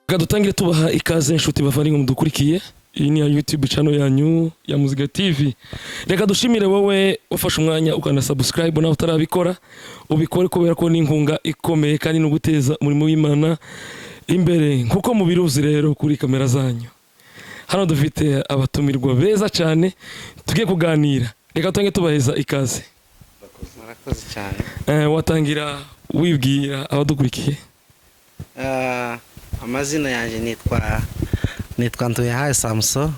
Reka dutangire tubaha ikaze, inshuti bavandimwe mudukurikiye. Iyi ni ya YouTube channel yanyu ya Muzika TV. Reka dushimire wowe ufashe umwanya ukana subscribe. Nawe utarabikora, ubikore, kubera ko ni inkunga ikomeye kandi no guteza umurimo w'Imana imbere. Nkuko mubiruzi rero, kuri kamera zanyu hano dufite abatumirwa beza cyane tugiye kuganira. Reka tutange tubaheza ikaze. Murakoze cyane. Watangira wibwira abadukurikiye. Amazina yanjye nitwa Ntuyahaye Samuso.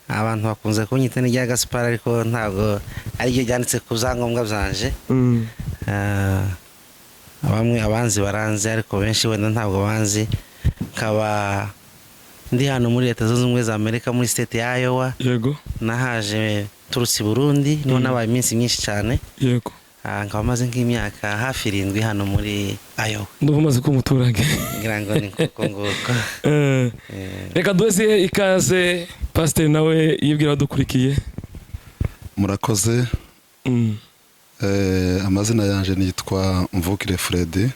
Abantu bakunze kunyita n'irya Gaspar, ariko ntabwo ariryo ryanditse ku byangombwa byanje. Bamwe abanzi baranzi, ariko benshi wenda ntabwo banzi. Nkaba ndi hano muri Leta Zunze Ubumwe za Amerika, muri state ya Iowa. Nahaje turutse i Burundi, niho nabaye iminsi myinshi cyane. Nkaba maze nk'imyaka hafi 7 hano muri Iowa. Ndumva umaze kuba umuturage. Ngira ngo ni kuko nguko. Reka duhe ikaze pasiteri, nawe yibwira abadukurikiye. Murakoze. Amazina yanjye nitwa Mvukire Fred.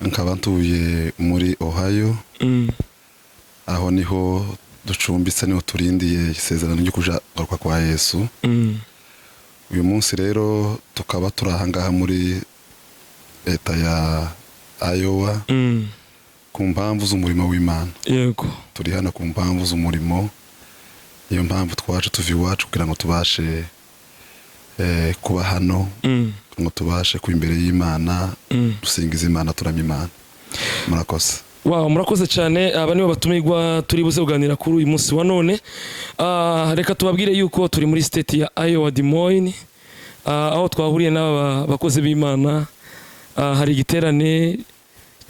Nkaba ntuye muri Ohio. Aho niho ducumbitse, niho turindiye isezerano ryo kugaruka kwa Yesu. Uyu munsi rero tukaba turi ahangaha muri leta ya Iowa ku mpamvu z'umurimo w'Imana. Turi hano ku mpamvu z'umurimo, niyo mpamvu twaje tuva iwacu kugira ngo tubashe kuba hano, kugira ngo tubashe kuba imbere y'Imana, dusingiza Imana, turamya Imana. Murakoze. Wow, murakoze cyane. Aba nibo batumirwa turi buze kuganira kuri uyu munsi wa none. Reka tubabwire yuko turi muri state ya Iowa, Des Moines, aho twahuriye n'aba bakozi b'Imana. Hari igiterane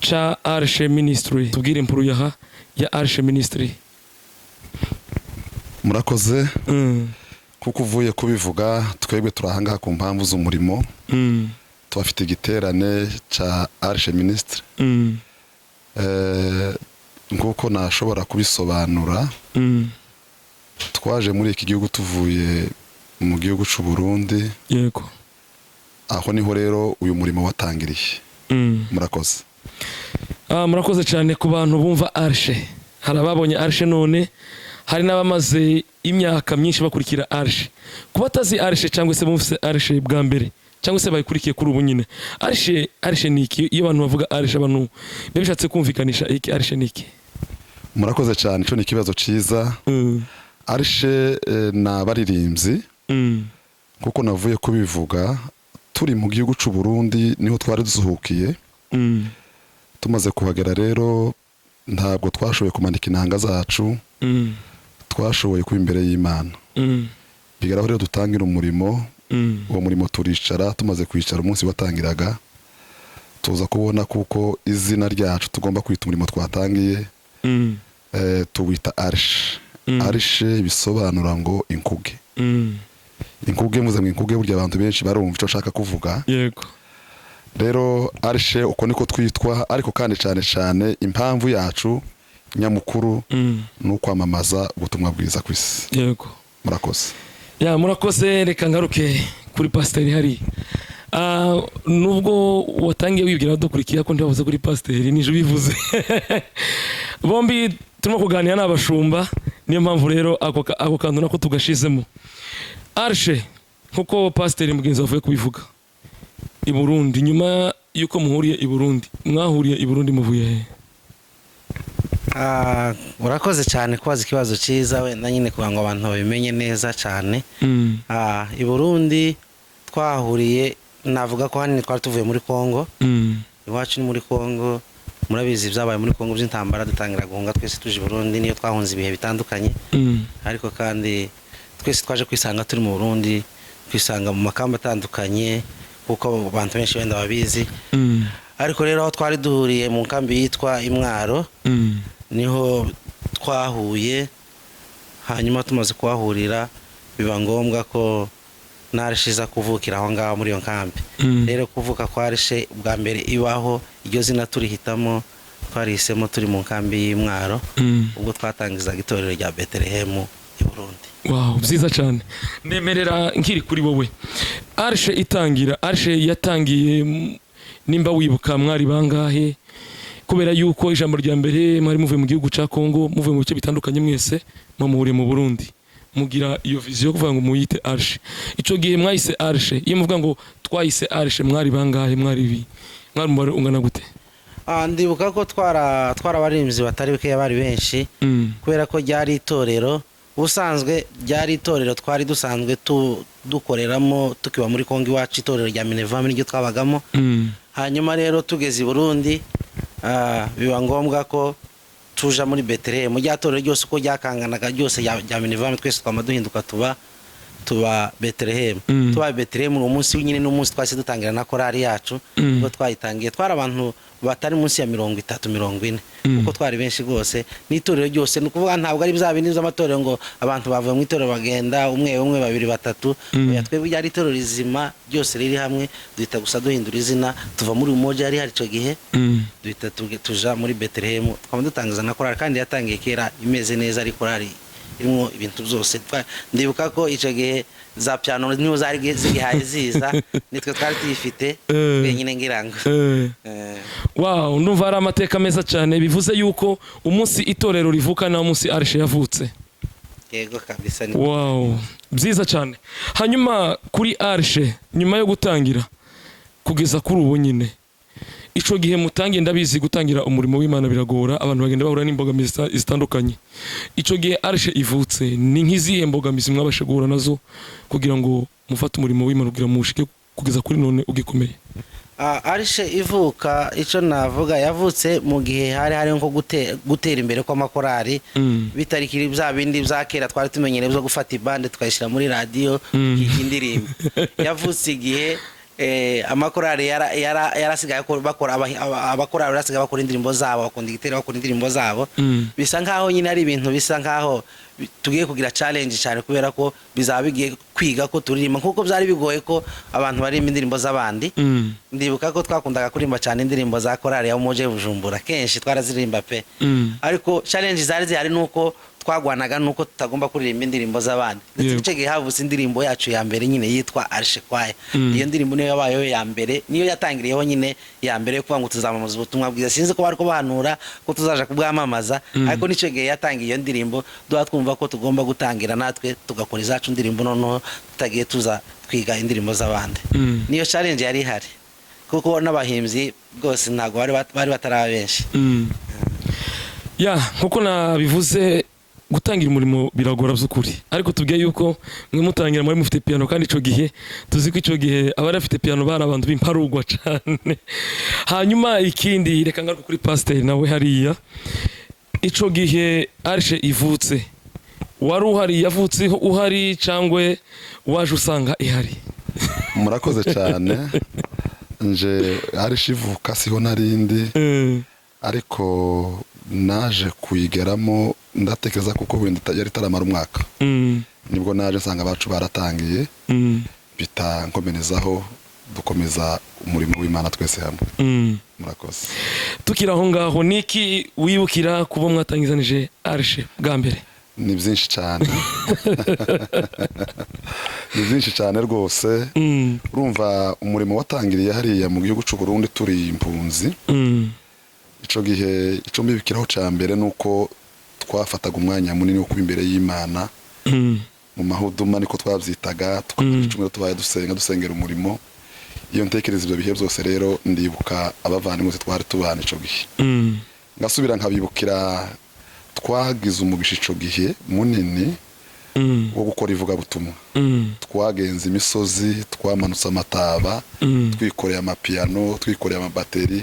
ca Arche Ministry. Tubwire impuru yaha ya Arche Ministry. Murakoze. Kuko uvuye kubivuga, twebwe turi ahangaha ku mpamvu z'umurimo. Tubafite igiterane cya Arche Ministry. Nk'uko nashobora kubisobanura, twaje muri iki gihugu tuvuye mu gihugu cy'u Burundi. Aho niho rero uyu murimo watangiriye. Murakoze. Murakoze cyane. Ku bantu bumva Arche, hari ababonye Arche none, hari n'abamaze imyaka myinshi bakurikira Arche. Kuba batazi Arche cyangwa se bumvise Arche bwa mbere cyangwa se bayikurikiye kuri ubu nyine, Arche ni iki? Iyo abantu bavuga Arche, abantu biba bishatse kumvikanisha iki? Arche ni iki? Murakoze cyane, icyo ni ikibazo cyiza. Arche ni abaririmbyi. Kuko navuye kubivuga, turi mu gihugu cy'u Burundi niho twari dusuhukiye. Tumaze kuhagera rero, ntabwo twashoboye kumanika inanga zacu. Twashoboye kuba imbere y'Imana. Bigeraho rero dutangira umurimo. Uwo murimo turicara, tumaze kwicara, umunsi watangiraga tuza kubona kuko izina ryacu tugomba kwita umurimo twatangiye, tuwita Arche. Arche bisobanura ngo inkuge. Inkuge, muze mu inkuge, burya abantu benshi barumva icyo nshaka kuvuga. Rero Arche uko niko twitwa, ariko kandi cyane cyane impamvu yacu nyamukuru ni ukwamamaza ubutumwa bwiza ku isi. Murakoze. Ya, murakoze. Reka ngaruke kuri pasiteri hari. Nubwo watangiye wibwira dukurikiye ko ntibavuze kuri pasiteri, nije ubivuze. Bombi turimo kuganira ni abashumba, niyo mpamvu rero ako kantu nako tugashizemo. Arche, nkuko pasiteri mugenzi wavuye kubivuga, i Burundi, nyuma y'uko muhuriye i Burundi, mwahuriye i Burundi muvuye he? Urakoze cyane kubaza ikibazo cyiza, wenda nyine kugira ngo abantu babimenye neza cyane. I Burundi twahuriye, navuga ko hanini twari tuvuye muri Kongo. Iwacu ni muri Kongo, murabizi ibyabaye muri Kongo by'intambara, dutangira guhunga twese tuje i Burundi, niyo twahunze ibihe bitandukanye. Ariko kandi twese twaje kwisanga turi mu Burundi, twisanga mu makamba atandukanye, kuko abantu benshi wenda babizi. Ariko rero aho twari duhuriye mu nkambi yitwa Imwaro, niho twahuye. Hanyuma tumaze kuhahurira, biba ngombwa ko n'Arche iza kuvukira aho ngaho muri iyo nkambi. Rero kuvuka kwa Arche bwa mbere ibaho, iryo zina turihitamo, twarihisemo turi mu nkambi y'Imwaro, ubwo twatangizaga itorero rya Betelehemu i Burundi. Wow, byiza cyane. Nemerera nkiri kuri wowe. Arche itangira, Arche yatangiye nimba wibuka, mwari bangahe? Kubera yuko ijambo rya mbere mwari muvuye mu gihugu ca Congo, muvuye mu bice bitandukanye, mwese mwamuhuriye mu Burundi, mugira iyo vision yo kuvuga ngo muyite Arche. Ico gihe mwayise Arche, iyo muvuga ngo twayise Arche, mwari bangahe? Mwari bi mwari umubare ungana gute? Ndibuka ko twara abaririmbyi batari bakeya, bari benshi, kubera ko ryari itorero. Ubusanzwe ryari itorero twari dusanzwe dukoreramo tukiba muri Kongo iwacu, itorero rya Minevame niryo twabagamo. Hanyuma rero tugeze i Burundi, biba ngombwa ko tuja muri Betelehemu. Rya torero ryose uko ryakanganaga ryose rya Minevame, twese twama duhinduka tuba Betelehemu. Tuba Betelehemu uwo munsi nyine n'umunsi twahise dutangira na korali yacu. Ubwo twayitangiye twari abantu batari munsi ya 30, 40, kuko twari benshi rwose n'itorero ryose. Ni ukuvuga ntabwo ari bya bindi by'amatorero ngo abantu bavuye mu itorero bagenda umwe umwe, babiri, batatu. Oya, twebwe ryari itorero rizima ryose riri hamwe. Duhita gusa duhindura izina, tuva muri Umoja yari hari icyo gihe, duhita tuja muri Betelehemu, twaba dutangiza na korali. Kandi yatangiye kera imeze neza, ari korali irimo ibintu byose. Ndibuka ko icyo gihe za piano niho zari zigihaye ziza, nitwe twari tuyifite twenyine ngira ngo. Wow, ndumva ari amateka meza cyane. Bivuze yuko umunsi itorero rivuka nawo munsi Arche yavutse. Yego kabisa ni. Wow, byiza cyane. Hanyuma kuri Arche, nyuma yo gutangira kugeza kuri ubu nyine, ico gihe mutangiye, ndabizi gutangira umurimo w'Imana biragora, abantu bagenda bahura n'imbogamizi zitandukanye. Ico gihe Arche ivutse, ni nk'izihe mbogamizi mwabashe guhura nazo kugira ngo mufate umurimo w'Imana kugira muwushike kugeza kuri none ugikomeye? Arche ivuka, icyo navuga, yavutse mu gihe hari hari nko gutera imbere kw'amakorari, bitarikiri bya bindi bya kera twari tumenyereye byo gufata ibande tukayishyira muri radiyo, tukiga indirimbo. Yavutse igihe amakorari yarasigaye bakora, abakorari barasigaye bakora indirimbo zabo, bakunda igitero, bakora indirimbo zabo. Bisa nkaho nyine ari ibintu bisa nkaho tugiye kugira challenge cyane, kubera ko bizaba bigiye kwiga ko turirimba, nkuko byari bigoye ko abantu baririmba indirimbo z'abandi. Ndibuka ko twakundaga kuririmba cyane indirimbo za korali ya Umoja Bujumbura, kenshi twaraziririmba pe. Ariko challenge zari zihari nuko twagwanaga nuko tutagomba kuririmba indirimbo z'abandi. Ndetse icyo gihe havutse indirimbo yacu ya mbere nyine yitwa Arche Choir. Iyo ndirimbo niyo yabayeho ya mbere, niyo yatangiriyeho nyine ya mbere yo kuvuga ngo tuzamamaza ubutumwa bwiza. Sinzi ko bari kubahanura ko tuzaja kubwamamaza, ariko nicyo gihe yatangiye iyo ndirimbo, duha twumva ko tugomba gutangira natwe tugakora izacu ndirimbo, noneho tutagiye tuza twiga indirimbo z'abandi. Niyo challenge yari ihari, kuko n'abahimbyi rwose ntabwo bari bataraba benshi. Ya, nkuko nabivuze, gutangira umurimo biragora by'ukuri, ariko tubwiye yuko mwe mutangira muri mufite piano, kandi ico gihe tuzi ko ico gihe abari bafite piano bari abantu b'imparugwa cyane. Hanyuma ikindi, reka ngaruke kuri pasiteri nawe hariya. Ico gihe Arche ivutse, wari uhari? Yavutse uhari cyangwa waje usanga ihari? Murakoze cyane. Nje Arche ivuka siho narindi, ariko naje kuyigeramo, ndatekereza kuko wenda yari itaramara umwaka. Nibwo naje nsanga abacu baratangiye, bita nkomerezaho, dukomeza umurimo w'Imana twese hamwe. Murakoze. Tukiri aho ngaho, niki wibukira kuba mwatangizanije Arche bwa mbere? Ni byinshi cyane, ni byinshi cyane rwose. Urumva umurimo watangiriye hariya mu gihugu cy'u Burundi turi impunzi. Ico gihe, ico mbibikiraho ca mbere nuko twafataga umwanya munini wo kuba imbere y'Imana mu mahuduma, niko twabyitaga, tukamara icyumweru tubaye dusenga, dusengera umurimo. Iyo ntekereza ibyo bihe byose rero, ndibuka abavandimwe twari tubana ico gihe, ngasubira nkabibukira. Twagize umugisha ico gihe munini wo gukora ivugabutumwa. Twagenze imisozi, twamanutse amataba, twikoreye amapiyano, twikoreye amabateri,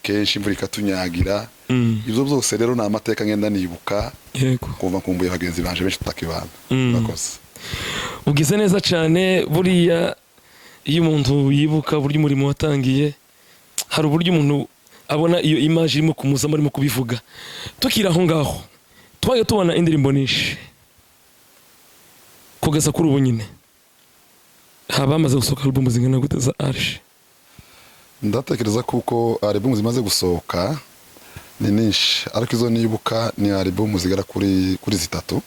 kenshi imvura ikatunyagira. Ibyo byose rero ni amateka ngenda nibuka, kumva nkumbuye bagenzi banje benshi tutakibana. Murakoze. Ugize neza cyane. Buriya iyo umuntu yibuka uburyo umurimo watangiye, hari uburyo umuntu abona iyo image irimo kumuzamo arimo kubivuga. Tukiri aho ngaho, twagiye tubona indirimbo nyinshi kugeza kuri ubu nyine. Haba hamaze gusohoka album zingana gute za Arche? Ndatekereza kuko album zimaze gusohoka ni nyinshi, ariko izo nibuka ni album zigera kuri 3.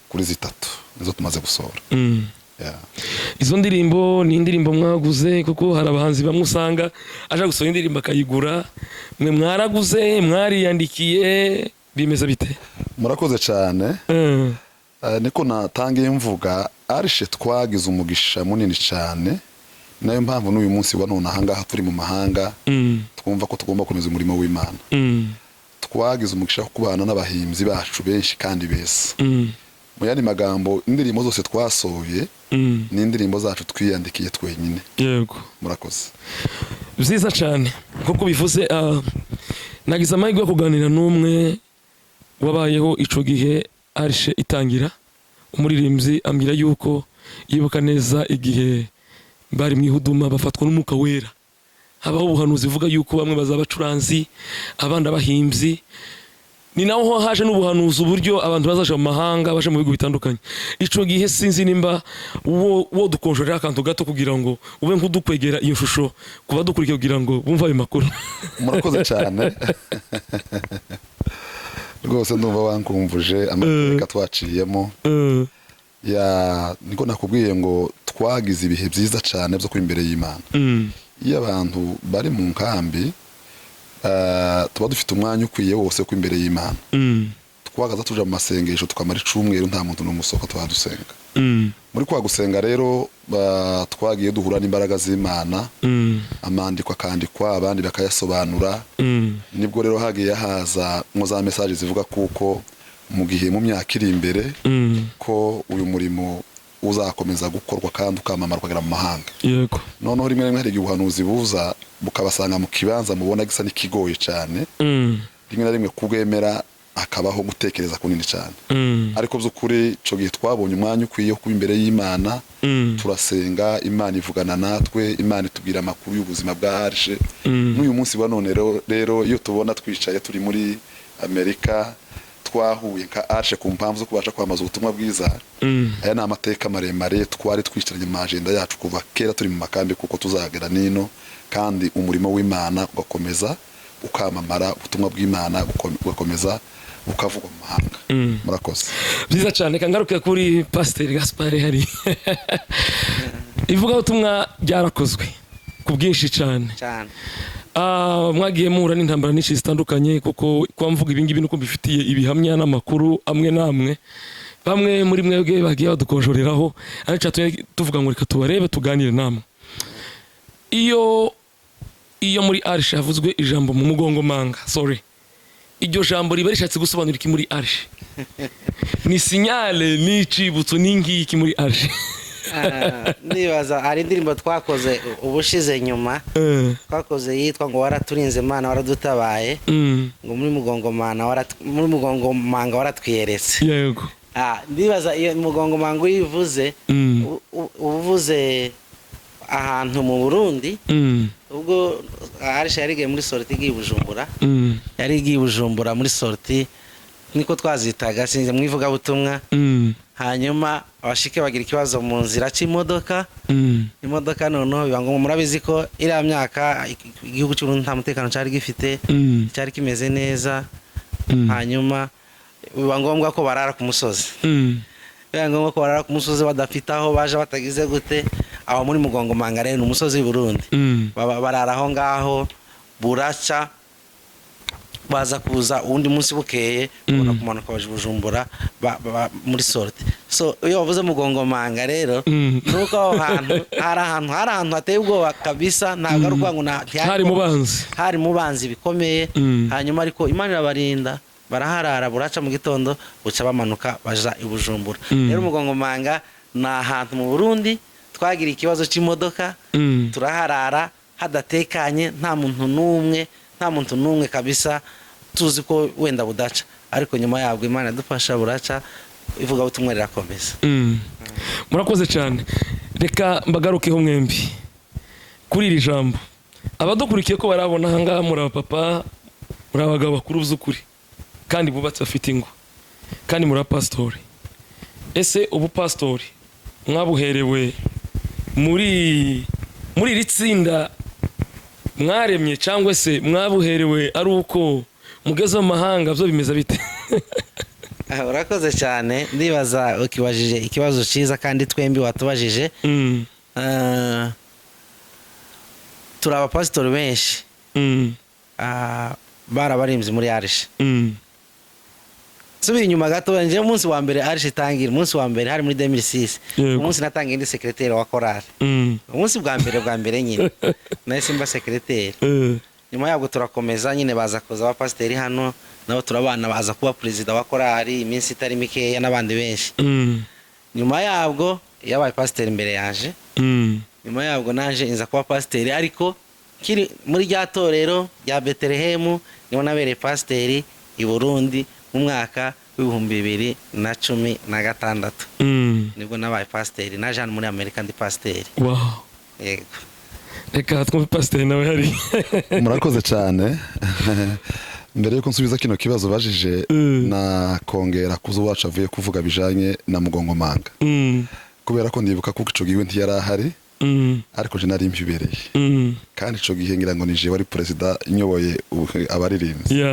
Kuri 3 nizo tumaze gusohora. Yeah. Izo ndirimbo ni indirimbo mwaguze? Kuko hari abahanzi bamwe usanga aje gusohora indirimbo akayigura. Mwe mwaraguze, mwariyandikiye, bimeze bite? Murakoze cyane. Niko natangiye mvuga, Arche twagize umugisha munini cyane, nayo mpamvu n'uyu munsi wa none ahangaha turi mu mahanga twumva ko tugomba gukomeza umurimo w'Imana. Twagize umugisha wo kubana n'abahimbyi bacu benshi kandi beza. Mu yandi magambo, indirimbo zose twasohoye ni indirimbo zacu twiyandikiye twenyine. Murakoze. Byiza cyane. Nk'uko bivuze, nagize amahirwe yo kuganira n'umwe wabayeho ico gihe Arche itangira, umuririmbyi, ambwira yuko yibuka neza igihe bari mu ihuduma bafatwa n'Umwuka Wera, habaho ubuhanuzi buvuga yuko bamwe bazaba abacuranzi, abandi abahimbyi. Ni naho haje n'ubuhanuzi uburyo abantu bazaja mu mahanga, baje mu bihugu bitandukanye. Ico gihe sinzi nimba wo dukonjorera akantu gato kugira ngo ube nk'udukwegera iyo shusho ku badukurikiye, kugira ngo bumve ayo makuru. Murakoze cyane rwose, ndumva wankumvuje amateka twaciyemo. Ya, niko nakubwiye ngo twagize ibihe byiza cyane byo kuba imbere y'Imana. Iyo abantu bari mu nkambi, tuba dufite umwanya ukwiye wose wo imbere y'Imana. Twagaza tuja mu masengesho, tukamara icumweru nta muntu n'umwe usohoka, tuhadusenga. Muri kwa gusenga rero, twagiye duhura n'imbaraga z'Imana, amandiko akandikwa, abandi bakayasobanura. Nibwo rero hagiye haza mwo za message zivuga kuko mu gihe, mu myaka iri imbere, ko uyu murimo uzakomeza gukorwa kandi ukamamara ukagera mu mahanga. Noneho rimwe na rimwe hari igihe ubuhanuzi buza bukabasanga mu kibanza mubona gisa n'ikigoye cyane. Rimwe na rimwe kubwemera hakabaho gutekereza kunini cyane. Ariko by'ukuri icyo gihe twabonye umwanya ukwiye wo kuba imbere y'Imana. Turasenga, Imana ivugana natwe, Imana itubwira amakuru y'ubuzima bwa Arche. N'uyu munsi wa none rero iyo tubona twicaye turi muri Amerika, twahuye nka Arche ku mpamvu zo kubasha kwamamaza ubutumwa bwiza, aya ni amateka maremare twari twicaranye mu agenda yacu kuva kera turi mu makambi, kuko tuzagera nino kandi umurimo w'Imana ugakomeza ukamamara, ubutumwa bw'Imana bugakomeza bukavugwa mu mahanga. Murakoze. Byiza cyane. Kangaruke kuri Pasiteri Gaspard. Hari ivugabutumwa ryarakozwe ku bwinshi cyane. Cyane. Mwagiye muhura n'intambara nyinshi zitandukanye, kuko kuba mvuga ibingibi nuko mbifitiye ibihamya n'amakuru amwe n'amwe bamwe muri mwebwe bagiye badukonjoreraho, ariko cyatumye tuvuga ngo reka tubarebe tuganire namwe. Iyo muri Arche havuzwe ijambo mu mugongo manga, sorry, iryo jambo riba rishatse gusobanura iki muri Arche? Ni signal, ni icibutso, ni ngiki muri Arche? Ndibaza hari indirimbo twakoze ubushize nyuma, twakoze yitwa ngo "Waraturinze Mana, waradutabaye", ngo muri mugongomana muri mugongomanga waratwiyeretse. Ndibaza iyo mugongomanga uyivuze, uvuze ahantu mu Burundi. Ubwo Arche yarigiye muri sortie igiye i Bujumbura, yari igiye i Bujumbura muri sortie, niko twazitaga, sinzi, mu ivugabutumwa. Hanyuma abashike bagira ikibazo mu nzira cy'imodoka. Imodoka noneho biba ngombwa, murabizi ko iriya myaka igihugu cy'u Burundi nta mutekano cyari gifite, cyari kimeze neza. Hanyuma biba ngombwa ko barara ku musozi. Biba ngombwa ko barara ku musozi badafite aho baje, batagize gute. Aho muri Mugongomanga rero ni umusozi w'i Burundi. Barara aho ngaho, buraca, baza kuza uwundi munsi bukeye, babona kumanuka baje i Bujumbura muri sortie. So iyo bavuze Mugongomanga rero, nuko aho hantu hari ahantu hateye ubwoba kabisa. Ntabwo ari ukuvuga ngo Hari mu banzi. Hari mu banzi bikomeye. Hanyuma ariko Imana irabarinda, baraharara, buraca mu gitondo, buca bamanuka baja i Bujumbura. Rero Mugongomanga ni ahantu mu Burundi twagira ikibazo cy'imodoka, turaharara hadatekanye, nta muntu n'umwe, nta muntu n'umwe kabisa, tuzi ko wenda budaca. Ariko nyuma yabwo Imana idufasha buraca, ivugabutumwa rirakomeza. Murakoze cyane. Reka mbagarukeho mwembi kuri iri jambo. Abadukurikiye ko barabona ahangaha muri abapapa, muri abagabo bakuru by'ukuri kandi bubatse, bafite ingo, kandi muri abapasitori. Ese ubupasitori mwabuherewe muri iri tsinda mwaremye, cyangwa se mwabuherewe ari uko mugeze mu mahanga? Byo bimeze bite? Urakoze cyane. Ndibaza ukibajije ikibazo cyiza kandi twembi watubajije. Turi abapasitori benshi, bari abaririmbyi muri Arche. Nsubira inyuma gato, njyewe umunsi wa mbere Arche itangira, umunsi wa mbere hari muri 2006. Umunsi natangiye ndi secrétaire wa korali. Umunsi bwa mbere nyine nahise mba secrétaire. Nyuma yabwo turakomeza nyine, baza kuza abapasiteri hano nabo turabana, baza kuba perezida wa korali iminsi itari mikeya n'abandi benshi. Nyuma yabwo yabaye pasiteri imbere yaje. Nyuma yabwo naje inza kuba pasiteri, ariko kiri muri rya torero rya Betelehemu niho nabereye pasiteri i Burundi mu mwaka w'2016. Nibwo nabaye pasiteri, naje hano muri Amerika ndi pasiteri. Yego. Reka twumve pasiteri nawe hari. Murakoze cyane. Mbere yuko nsubiza kino kibazo bajije, nakongera kuzo wacu avuye kuvuga bijanye na Mugongomanga, kubera ko ndibuka kuko ico gihe ntiyari ahari, ariko je nari mpibereye. Kandi ico gihe ngira ngo ni je wari perezida nyoboye abaririmbyi.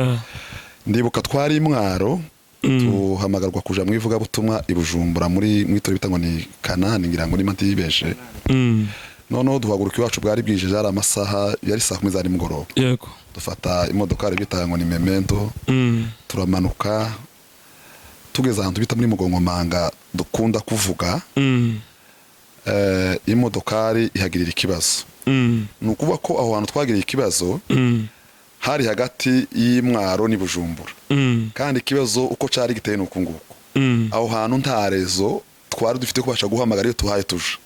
Ndibuka twari Mwaro, tuhamagarwa kuja mu ivugabutumwa i Bujumbura muri mwitorero bita ngo ni Kanani, ngira ngo ni ntibeshe. Noneho duhaguruka iwacu, bwari bwije, yari amasaha yari saa 10 za nimugoroba. Dufata imodokari bita ngo ni Memento. Turamanuka, tugeze ahantu bita muri Mugongomanga dukunda kuvuga, imodokari ihagirira ikibazo. Ni ukuvuga ko aho hantu twagiriye ikibazo hari hagati y'Imwaro n'i Bujumbura. Kandi ikibazo uko cari giteye ni uku nguku: aho hantu nta réseau twari dufite kubasha guhamagara iyo tuhaye tuje.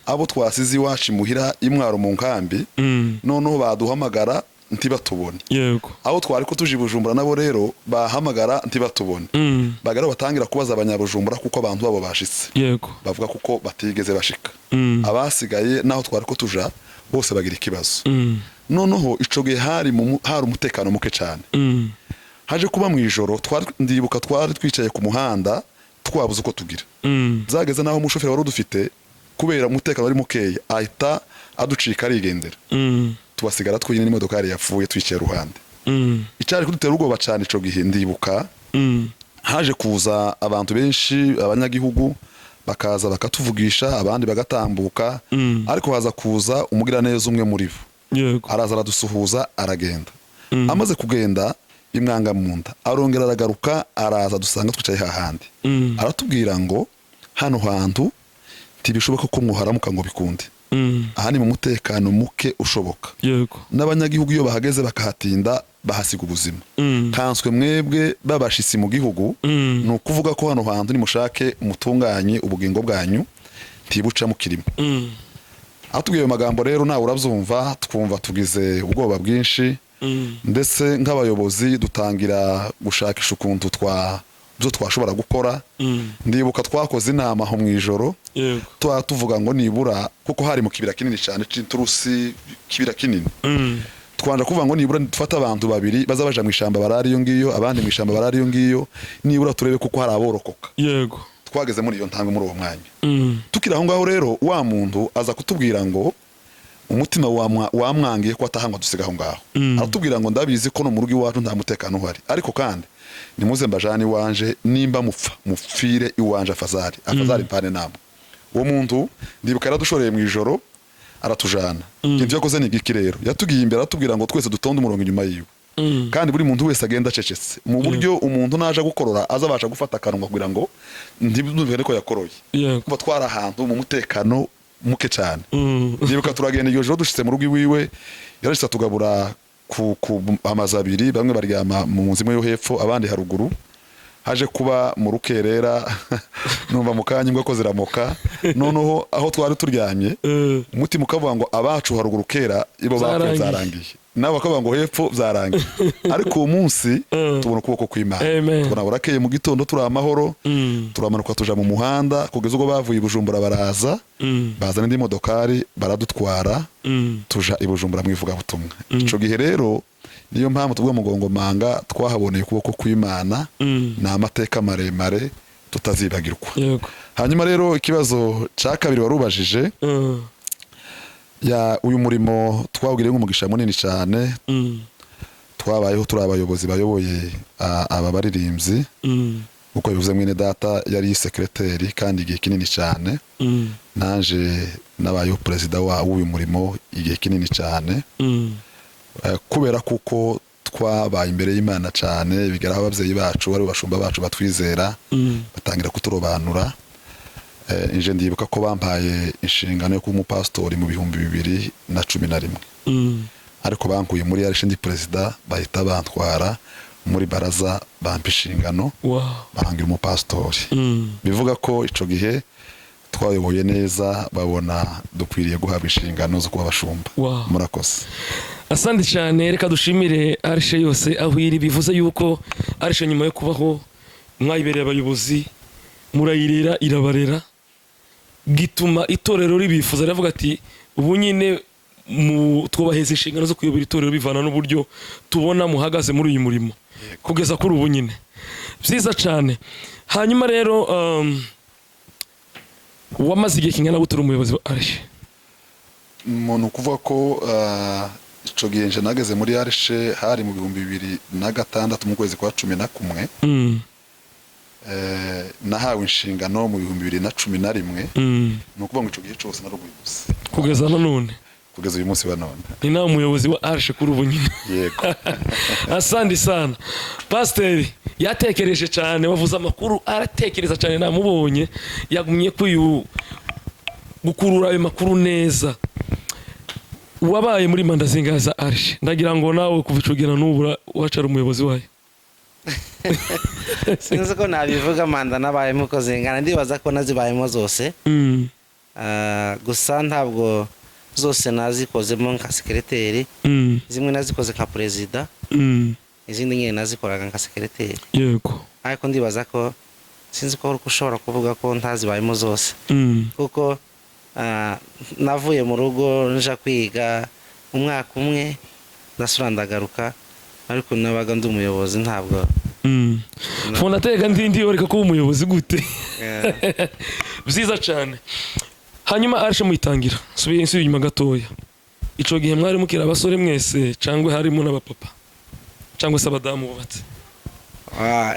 Abo twasize iwacu imuhira Imwaro mu nkambi, noneho baduhamagara ntibatubone. Abo twari ko tuje i Bujumbura nabo rero bahamagara ntibatubone. Bagara batangira kubaza abanyabujumbura kuko abantu babo bashitse. Bavuga kuko batigeze bashika. Abasigaye naho twari ko tuja bose bagira ikibazo. Noneho ico gihe hari umutekano muke cyane. Haje kuba mu ijoro, twari, ndibuka twari twicaye ku muhanda twabuze uko tugira. Byageze naho umushoferi wari udufite, kubera umutekano wari mukeya, ahita aducika arigendera. Tubasigara twenyine n'imodokari yapfuye, twicaye iruhande. Icyari kudutera ubwoba cyane ico gihe, ndibuka haje kuza abantu benshi, abanyagihugu bakaza bakatuvugisha, abandi bagatambuka. Ariko haza kuza umugiraneza umwe muri bo. Araza aradusuhuza aragenda. Amaze kugenda bimwanga mu nda, arongera aragaruka, araza dusanga twicaye hahandi. Aratubwira ngo hano hantu ntibishoboka ko muharamuka ngo bikunde. Aha ni mu mutekano muke ushoboka. N'abanyagihugu iyo bahageze bakahatinda bahasiga ubuzima. Kanswe mwebwe babashitsi mu gihugu. Ni ukuvuga ko hano hantu nimushake mutunganye ubugingo bwanyu, ntibuca mukirimo. Atubwiye ayo magambo rero, nawe urabyumva, twumva tugize ubwoba bwinshi. Ndetse nk'abayobozi dutangira gushakisha ukuntu twa byo twashobora gukora. Ndibuka twakoze inama aho mu ijoro. Tuba tuvuga ngo nibura, kuko hari mu kibira kinini cyane c'inturusi, kibira kinini, twanja kuvuga ngo nibura dufate abantu babiri baza baja mu ishamba barari iyo ngiyo, abandi mu ishamba barari iyo ngiyo, nibura turebe kuko hari aborokoka. Twageze muri iyo ntambwe muri uwo mwanya. Tukiri aho ngaho rero, wa muntu aza kutubwira ngo umutima wamwangiye ko atahangwa dusiga aho ngaho. Aratubwira ngo ndabizi ko no mu rugo iwacu nta mutekano uhari, ariko kandi nimuze mbajane iwanje, nimba mupfa mupfire iwanje, afazari afazari mpane namwe. Uwo muntu ndibuka yaradushoreye mu ijoro aratujana. Ikintu yakoze ni igiki rero? Yatugiye imbere aratubwira ngo twese dutonde umurongo inyuma yiwe, kandi buri muntu wese agenda acecetse mu buryo umuntu naje gukorora azabasha gufata akanwa kugira ngo ntibumve ko yakoroye. Kuba twari ahantu mu mutekano muke cyane. Ndibuka turagenda iryo joro, dushitse mu rugo iwiwe, yarashitse atugabura ku amazu abiri, bamwe baryama mu nzu imwe yo hepfo, abandi haruguru. Haje kuba mu rukerera, numva mu kanya imbwa ko ziramoka. Noneho aho twari turyamye, umutima ukavuga ngo abacu haruguru kera ibo bapfuye. Byarangiye. Byarangiye, nabo bakavuga ngo hepfo byarangiye. Ariko uwo munsi tubona ukuboko kw'Imana. Amen. Tubona burakeye mu gitondo turi amahoro. Turamanuka tuja mu muhanda kugeza ubwo bavuye i Bujumbura baraza, bazana indi modokari baradutwara, tuja i Bujumbura mu ivugabutumwa. Ico gihe rero niyo mpamvu tuvuga Mugongomanga twahaboneye ukuboko kw'Imana. Ni amateka maremare tutazibagirwa. Hanyuma rero ikibazo cya kabiri warubajije, ya uyu murimo twawugiriye nk'umugisha munini cyane. Twabayeho turi abayobozi bayoboye aba baririmbyi. Uko bivuze, mwene data yari secrétaire kandi igihe kinini cyane. Nanje nabayeho perezida w'uyu murimo igihe kinini cyane. Kubera kuko twabaye imbere y'Imana cyane, bigeraho ababyeyi bacu, ari bashumba bacu, batwizera, batangira kuturobanura. Nje ndibuka ko bampaye inshingano yo kuba umupasitori mu 2011. Ariko bankuye muri Arche ndi perezida, bahita bantwara muri baraza, bampa inshingano, bangira umupasitori. Bivuga ko ico gihe twayoboye neza, babona dukwiriye guhabwa inshingano zo kuba abashumba. Murakoze. Asante cyane. Reka dushimire Arche yose aho iri. Bivuze yuko Arche nyuma yo kubaho mwayibereye abayobozi, murayirera, irabarera, gituma itorero ribifuza, riravuga ati ubu nyine mu twubaheza inshingano zo kuyobora itorero, bivana n'uburyo tubona muhagaze muri uyu murimo kugeza kuri ubu nyine. Byiza cyane. Hanyuma rero, wamaze igihe kingana gute uri umuyobozi wa Arche? Umuntu kuvuga ko ico gihe nje nageze muri Arche hari mu 2006, mu kwezi kwa 11. Nahawe inshingano mu 2011. Ni ukuvuga ngo ico gihe cose nari umuyobozi. Kugeza na none? Kugeza uyu munsi wa none. Ni nawe umuyobozi wa Arche kuri ubu nyine? Yego. Asante sana. Pasiteri yatekereje cyane, wavuze amakuru, aratekereza cyane, namubonye yagumye kuyu gukurura ayo makuru neza. Wabaye muri manda zingahe za Arche? Ndagira ngo nawe kuva ico gihe na n'ubu wacara umuyobozi wayo. Sinzi ko nabivuga manda nabayemo uko zingana, ndibaza ko nazibayemo zose. Gusa ntabwo zose nazikozemo nka secrétaire. Zimwe nazikoze nka perezida, izindi nyine nazikoraga nka secrétaire. Ariko ndibaza ko sinzi ko ushobora kuvuga ko ntazibayemo zose, kuko navuye mu rugo nja kwiga umwaka umwe, ndasubira ndagaruka, ariko nabaga ndi umuyobozi, ntabwo Fondateka ndindi yoreka kuba umuyobozi gute? Byiza cyane. Hanyuma Arche muyitangira, nsubiye inyuma gatoya, ico gihe mwari mukiri abasore mwese, cyangwa harimo n'abapapa cyangwa se abadamu bubatse?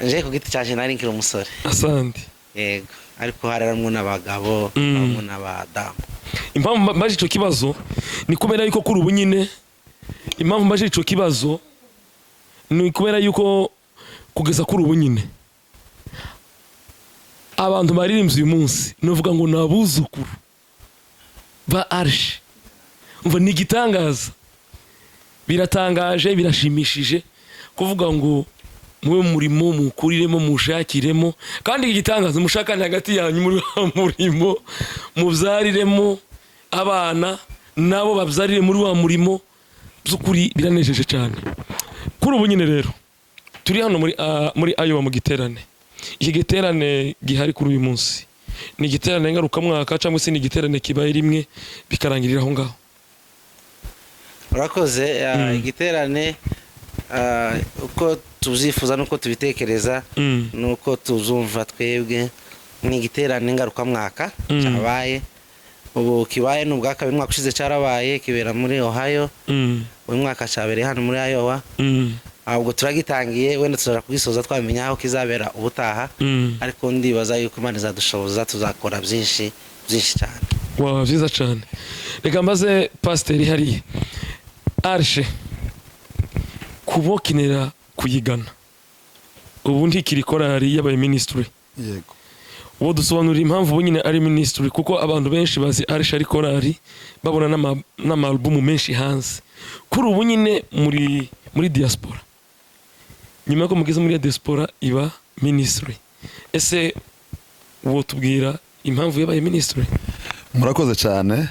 Nje ku giti cyanjye nari nkiri umusore. Asante. Yego, ariko hari harimo n'abagabo, harimo n'abadamu. Impamvu mbaje ico kibazo ni kubera yuko kuri ubu nyine, impamvu mbaje ico kibazo ni kubera yuko kugeza kuri ubu nyine abantu baririmbye uyu munsi nuvuga ngo ni abuzukuru ba Arche. Umva, ni igitangaza, biratangaje, birashimishije kuvuga ngo mube mu murimo, mukuriremo, mushakiremo, kandi igitangaza mushakane hagati yanyu muri wa murimo, mubyariremo abana, nabo babyarire muri wa murimo. By'ukuri biranejeje cyane. Kuri ubu nyine rero turi hano muri Iowa mu giterane. Iki giterane gihari kuri uyu munsi ni igiterane ngarukamwaka, cyangwa se ni igiterane kibaye rimwe bikarangirira aho ngaho? Urakoze. Igiterane, uko tubyifuza n'uko tubitekereza n'uko tuzumva twebwe, ni igiterane ngarukamwaka. Cyabaye ubu, kibaye ni ubwa kabiri. Umwaka ushize cyarabaye, kibera muri Ohio. Uyu mwaka cyabereye hano muri Iowa. Ahubwo turagitangiye, wenda tuzaja kugisoza twamenya aho kizabera ubutaha. Ariko ndibaza yuko Imana izadushoboza, tuzakora byinshi byinshi cyane. Wow, byiza cyane. Reka mbaze pasiteri hariya, Arche kubokinera kuyigana ubu ntikiri korali, yabaye ministry? Yego. Uwo dusobanurira impamvu ubu nyine ari ministry, kuko abantu benshi bazi Arche ari korali, babona n'ama album menshi hanze. Kuri ubu nyine muri diaspora, nyuma yuko mugeze muri diaspora iba ministry, ese uwo tubwira impamvu yabaye ministry? Murakoze cyane.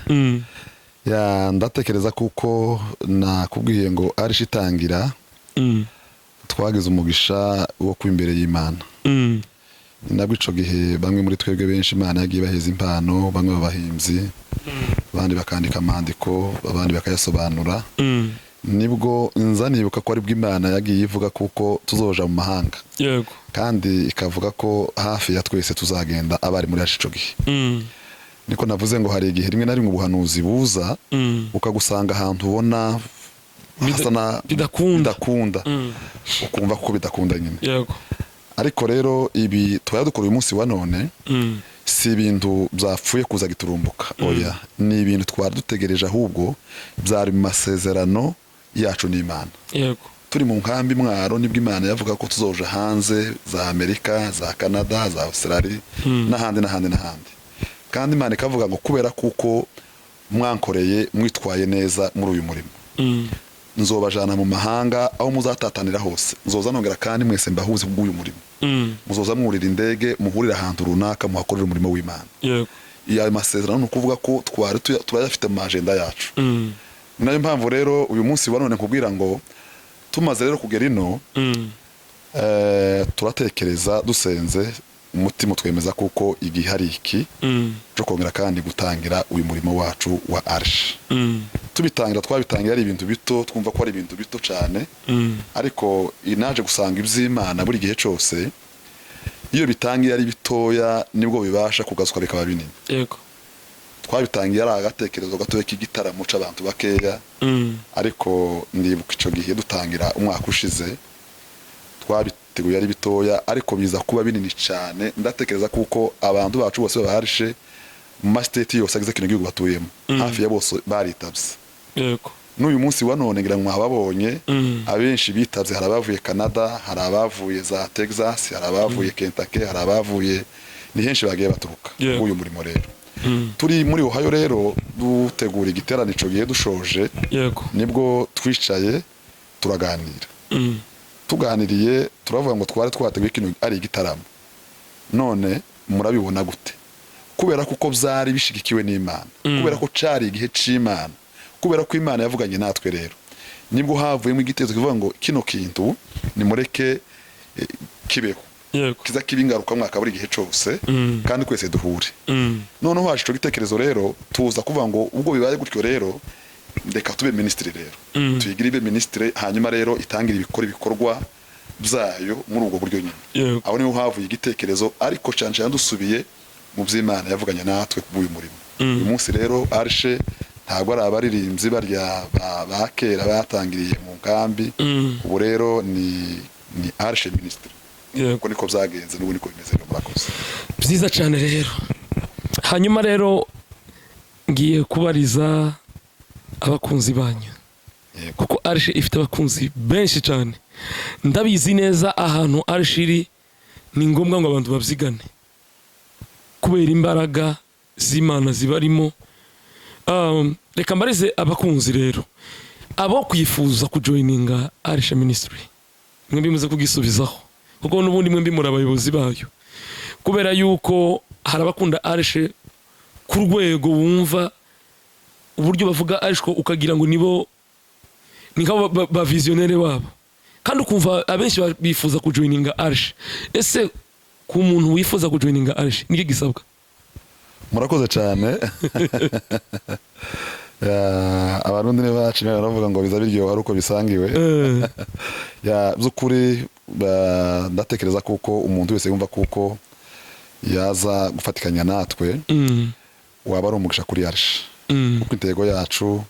Ya, ndatekereza kuko nakubwiye ngo Arche itangira, twagize umugisha wo kuba imbere y'Imana. Ni nabwo ico gihe bamwe muri twebwe benshi Imana yagiye baheza impano, bamwe babahimbyi, abandi bakandika amandiko, abandi bakayasobanura. Nibwo nza nibuka ko aribwo Imana yagiye ivuga kuko tuzoja mu mahanga, kandi ikavuga ko hafi ya twese tuzagenda abari muri yacu ico gihe. Niko navuze ngo hari igihe rimwe na rimwe ubuhanuzi buza, ukagusanga ahantu ubona hasa na bidakunda. Bidakunda. Ukumva ko bidakunda nyine. Ariko rero ibi tubaye dukora uyu munsi wa none si ibintu byapfuye kuza giturumbuka, oya, ni ibintu twari dutegereje, ahubwo byari mu masezerano yacu n'Imana. Turi mu nkambi Mwaro nibwo Imana yavuga ko tuzoja hanze, za Amerika, za Canada, za Australia, n'ahandi n'ahandi n'ahandi. Kandi Imana ikavuga ngo kubera kuko mwankoreye, mwitwaye neza muri uyu murimo, nzobajana mu mahanga aho muzatatanira hose, nzoza nongera kandi mwese mbahuze kubw'uyu murimo. Muzoza mwurira indege, muhurire ahantu runaka, muhakorere umurimo w'Imana. Ayo masezerano ni ukuvuga ko twari turayafite mu agenda yacu. Ni nayo mpamvu rero uyu munsi wa none nkubwira ngo tumaze rero kugera ino, turatekereza, dusenze, umutima utwemeza kuko igihe ari iki cyo kongera kandi gutangira uyu murimo wacu wa Arche. Tubitangira, twabitangira ari ibintu bito, twumva ko ari ibintu bito cyane, ariko naje gusanga iby'Imana buri gihe cyose iyo bitangiye ari bitoya nibwo bibasha kugazuka bikaba binini. Twabitangiye ari agatekerezo gatoya k'igitaramo c'abantu bakeya, ariko ndibuka ico gihe dutangira umwaka ushize, twabiteguye ari bitoya ariko biza kuba binini cyane. Ndatekereza kuko abantu bacu bose baharishe mu ma state yose agize kino gihugu batuyemo, hafi ya bose baritavye. N'uyu munsi wa none ngira ngo mwababonye, abenshi bitavye. Hari abavuye Canada, hari abavuye za Texas, hari abavuye Kentucky, hari abavuye, ni henshi bagiye baturuka. Uyu murimo rero, turi muri Ohio rero dutegura igiterane ico gihe dushoje, nibwo twicaye turaganira. Tuganiriye turavuga ngo twari twateguye kino ari igitaramo, none murabibona gute? Kubera kuko byari bishigikiwe n'Imana, kubera ko cari igihe c'Imana, kubera ko Imana yavuganye natwe, rero nibwo havuyemo igitekerezo kivuga ngo kino kintu nimureke kibeho, kiza kiba ingaruka mwaka buri gihe cose, kandi twese duhure. Noneho haje ico gitekerezo rero, tuza kuvuga ngo ubwo bibaye gutyo rero, reka tube ministry rero, tuyigire ibe ministry, hanyuma rero itangire ibikora ibikorwa byayo muri ubwo buryo nyine. Aho niho havuye igitekerezo, ariko cyane cyane dusubiye mu by'Imana yavuganye natwe kubw'uyu murimo. Uyu munsi rero Arche ntabwo ari abaririmbyi barya ba kera batangiriye mu nkambi. Ubu rero ni Arche Ministry. Uko niko byagenze, n'ubu niko bimeze rero. Murakoze. Byiza cyane rero. Hanyuma rero ngiye kubariza abakunzi banyu, kuko Arche ifite abakunzi benshi cyane, ndabizi neza. Ahantu Arche iri ni ngombwa ngo abantu babyigane kubera imbaraga z'Imana zibarimo. Reka mbarize abakunzi rero, abo kwifuza kujoininga Arche Ministry, mwembi muze kugisubizaho, kuko n'ubundi mwembi muri abayobozi bayo, kubera yuko hari abakunda Arche ku rwego wumva uburyo bavuga Arche ukagira ngo nibo ni nk'abo ba visionnaire babo, kandi ukumva abenshi bifuza kujoininga Arche. Ese ku muntu wifuza kujoininga Arche niki gisabwa? Murakoze cyane. Ya, Abarundi ni bacu baravuga ngo biza biryoha ari uko bisangiwe. Ya, by'ukuri ndatekereza kuko umuntu wese yumva kuko yaza gufatikanya natwe, waba ari umugisha kuri Arche, kuko intego yacu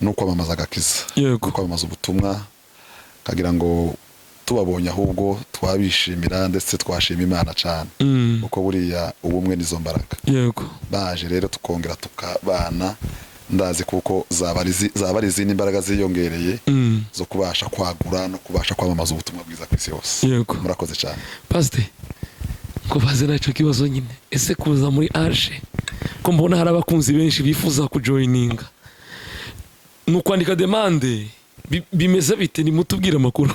ni ukwamamaza agakiza, ni ukwamamaza ubutumwa, kagira ngo tubabonye ahubwo twabishimira, ndetse twashima Imana cyane, kuko buriya ubumwe nizo mbaraga. Baje rero tukongera tukabana, ndazi kuko zaba ari izindi mbaraga ziyongereye zo kubasha kwagura no kubasha kwamamaza ubutumwa bwiza ku isi yose. Murakoze cyane. Pasite, ngo baze nacyo kibazo nyine: ese kuza muri Arche, ko mbona hari abakunzi benshi bifuza kujoininga, ni ukwandika demande? Bimeze bite? Nimutubwire amakuru.